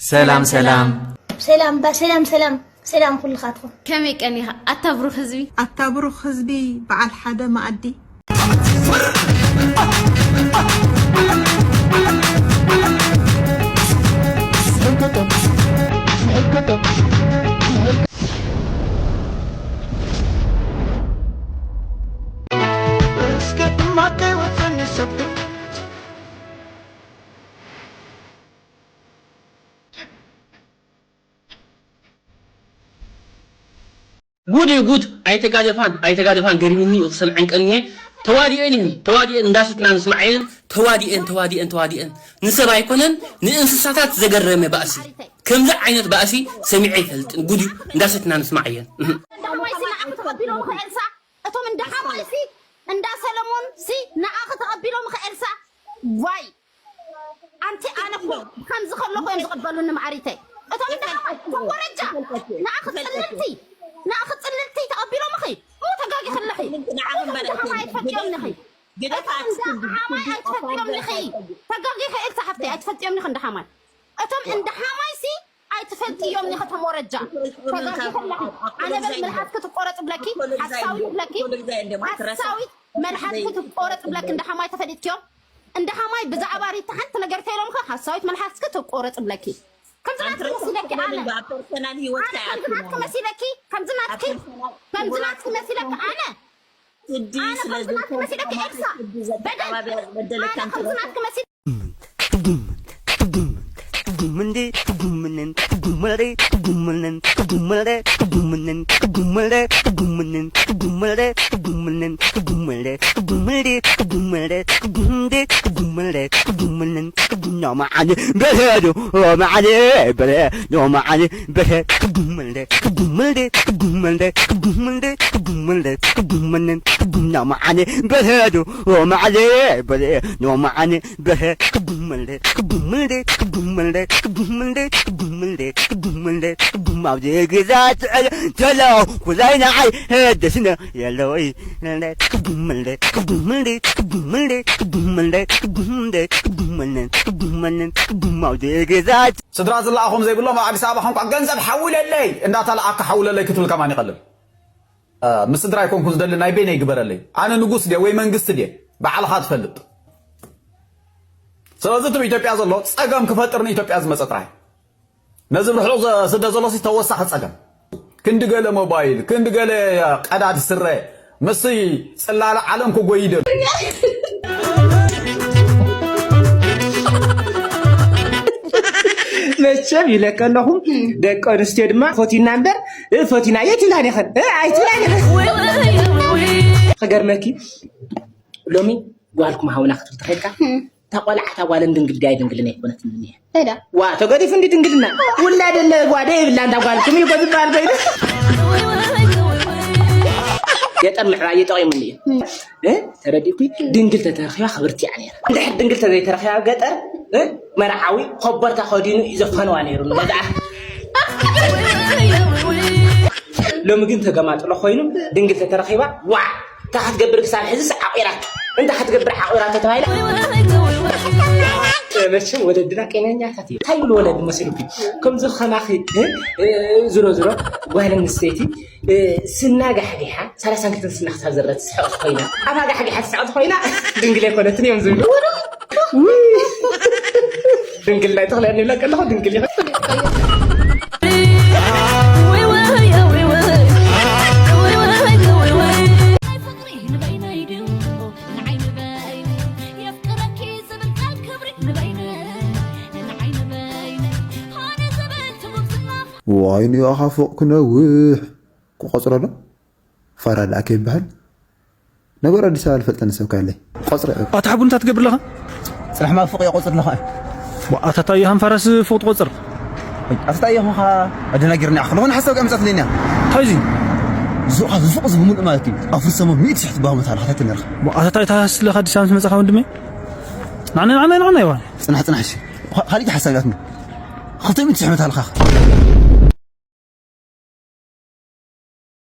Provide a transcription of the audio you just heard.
ሰላም ሰላም። ሰላም ባ ሰላም ሰላም ሰላም ኩልኻትኩም። ከመይ ቀኒኻ ኣታ ብሩኽ ህዝቢ? ኣታ ብሩኽ ህዝቢ በዓል ሓደ መኣዲ። ጉድ እዩ ጉድ ኣይተጋደፋን ኣይተጋደፋን ገሪምኒ እዩ ክሰምዐን ቀንየ ተዋዲኤን እየን ተዋዲኤን እንዳሰትና ንስማዕ እየን ተዋዲኤን ተዋዲኤን ተዋዲኤን ንሰብ ኣይኮነን ንእንስሳታት ዘገረመ ባእሲ ከምዚ ዓይነት ባእሲ ሰሚዐ ኣይፈልጥን ጉድ እዩ እንዳሰትና ንስማዕ እየን እህ። እቶም እንዳ ሰለሞን ሲ እንዳ ሰለሞን ሲ ንኣኺ ተቐቢሎም ኸ ኤልሳ ዋይ ኣንቲ ኣነ እኮ ከምዚ ከለኹ እዮም ዝቕበሉኒ ማዓሪተይ እቶም እንዳ ሓማይ እቶም ወረጃ ንኣኺ ጽልልቲ ንኣኺ ጽልልቲ ተቐቢሎምኺ እሞ ተጋጊኺ ኣለኺ እቶም እንዳ ሓማይ ኣይትፈልጥዮምንኺ እቶም እንዳ ሓማይ ኣይትፈልጥዮምንኺ ተጋጊኺ ኤልሳ ሓፍተይ ኣይትፈልጥዮምንኺ እንዳ ሓማይ እቶም እንዳ ሓማይ ሲ ኣይትፈልጥዮም ኒ ከተም ወረጃ ተጋጊኺ ኣለኺ ኣነ በል መልሓስኪ ትቆረጽ ብለኪ ሓሳዊት ብለኪ ሓሳዊት መልሓስኪ ትቆረጽ ብለኪ እንዳ ሓማይ ተፈሊጥክዮም እንዳ ሓማይ ብዛዕባ ሪታ ሓንቲ ነገር ተይሎምኺ ሓሳዊት መልሓስኪ ትቆረጽ ብለኪ ከምዚ ናትኪ መሲለኪ ኣነ ኣነ ከምዚ ናትኪ መሲለኪ ከምዚ ናትኪ ከምዚ ናትኪ መሲለኪ ኣነ ኣነ ከምዚ ናትኪ መሲለኪ ኤልሳ በደል ኣነ ከምዚ ናትኪ መሲለ በርሀ ክቡም መልደ ክቡም መልደ ክቡም መልደ ክቡም መልደ ክቡም መልደ ክቡም መልደ ክቡም ኣብዚ ግዛት ዕለ ተለው ኩላይ ንዓይ ደስነ የለወይ ክቡም መልደ ክቡም መልደ ክቡም መልደ ክቡም መልደ ክቡም መልደ ክቡም መልደ ክቡም መልደ ክቡም ኣብዚ ግዛት ስድራ ዝለኣኹም ዘይብሎም ኣብ ኣዲስ ኣበባ ኾንኳ ገንዘብ ሓውለለይ እንዳተለኣካ ሓውለለይ ክትብል ከማን ይቐልል። ምስ ስድራ ኣይኮንኩን ዝደሊ ናይ በይነይ ግበረለይ ኣነ ንጉስ ድየ ወይ መንግስቲ ድየ ባዕልኻ ትፈልጥ ስለዚ እቲ ኢትዮጵያ ዘሎ ፀገም ክፈጥር ንኢትዮጵያ ዝመፀ ጥራይ ነዚ ብርሑቕ ስደ ዘሎ ተወሳኺ ፀገም ክንዲ ገለ ሞባይል ክንዲ ገለ ቀዳድ ስረ ምስ ፅላለ ዓለም ክጎይደ መቸም ይብለካ ኣለኹ ደቂ ኣንስትዮ ድማ ፈቲና እምበር ፈቲናዮ ኣይትብላን ኢኽን ኣይትብላን ኢኽን ክገርመኪ ሎሚ ጓልኩም ሃውና ክትብል ተኸድካ እታ ቆልዓ እታ ጓልን ድንግል ድያ ኣይድንግልን ኣይኮነትን እኒሀ ዋ ተገዲፉ እንዲ ድንግልና ውላደ ኣለዋ ዶ የብላ እንዳ ጓልኩም እዩ እኮ ዝበሃል ኮይኑ ገጠር ምዕባይ ጠቒሙኒ እዩ ተረዲእኩ ድንግል ተተረኺባ ክብርቲ እያ ነይራ እንድሕር ድንግል ተዘይተረኺባ ኣብ ገጠር መርዓዊ ኮቦርታ ከዲኑ እዩ ዘፈንዋ ነይሩ ንገዝኣ ሎሚ ግን ተገማጥሎ ኮይኑ ድንግል ተተረኺባ ዋዕ እንታይ ክትገብር ክሳብ ሕዝስ ዓቂራቶ እንታይ ክትገብር ዓቂራቶ ተባሂላ መቸም ወለድና ቄነኛታት እዩ እንታይ ይብሉ ወለድ መሲሉኪ ከምዚ ከማኺ ዝሮ ዝሮ ጓል ኣንስተይቲ ስና ጋሕጊሓ ሰላሳን ክልተን ስና ክሳብ ዘረት ትስሕቕ ኮይና ኣፋ ጋሕጊሓ ትስሕቕ ኮይና ድንግል ኣይኮነትን እዮም ዝብሉ ድንግል ናይ ተኽለ ንብላ ከለኹ ድንግል ይኸ ዋይ ንያኻ ፎቕ ክነውሕ ክቆፅሮ ዶ ፋራ ደኣ ከይበሃል ነገሩ ኣዲስ ኣበባ ልፈልጠኒ ሰብ ካለይ ቆፅረ ኣታ ሓቡ እንታይ ትገብር ኣለኻ ፅራሕ ማፍቕ የቆፅር ኣለኻ ኣታ ታየ ሃንፋራስ ፎቕ ትቆፅር ኣታ ታየ ኾንኻ ኣደናጊርኒ ኣኻ ዝኾነ ሓሳብ ቀምፀት ለኛ ታይዚ ዙኻ ዝፉቕ ዝብሙሉ ማለት እዩ ኣፍርሰሞ ሚእቲ ሽሕ ትባህ መታል ሓታት ነርኻ ኣታ ታይ ታሃስ ለኻ ኣዲስ ኣበባ መፅኻ ወንድመይ ንዓና ንዓና ንዓና ይዋን ፅናሕ ፅናሕ እሺ ካሊእ ሓሳብ ያትኒ ክልተ ሚእቲ ሽሕ መታልኻ